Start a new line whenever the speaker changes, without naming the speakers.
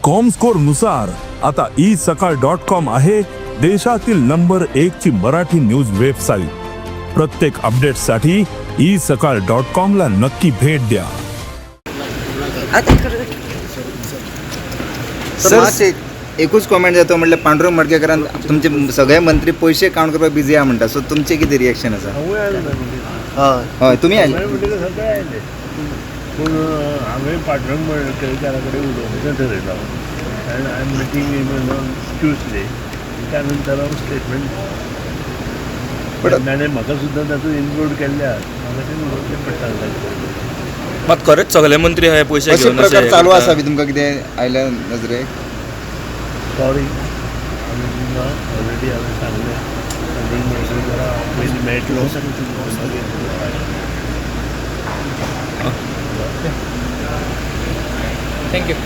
Comscore नुसार आता E सकाळ डॉट कॉम आहे देशातील नंबर एक ची मराठी न्यूज वेबसाईट. प्रत्येक अपडेटसाठी ई सकाळ डॉट कॉम ला नक्की भेट द्या.
सर, मातशें एकूच कॉमेंट जाता म्हटल्यार पांडुरंग मडकेकारान तुमचे सगळे मंत्री पयशे काउंट करपाक बिजी आहा म्हणटा, सो तुमचें कितें रिएक्शन आसा?
हांवूय आयलो ना म्हणजे.
हय हय, तुमी आयले.
हांवें म्हणटकच सगळे आयले, पूण हांवें पांडुरंग मडकयकारा कडेन उलोवपाचें ठरयलां आनी I am meeting him on Tuesday. त्या नंतर हांव स्टेटमेंट ताणें म्हाका सुद्दां तातूंत इन्क्लूड केल्ले आहा, म्हाका तें उलोवचें पडटा ताचे.
मात खरेंच सगळे मंत्री हे पयशे
अशे
घेवन अशे
प्रकार
हे
चालू
करता.
आसा बी तुमकां कितें आयल्या नजरेक?
सॉरी, हांवें तुमकां ऑलरेडी हांवें सांगलें, पांडुरंग मडकयकारा हांव पयलीं मेळटलो, मागीर.
Thank you.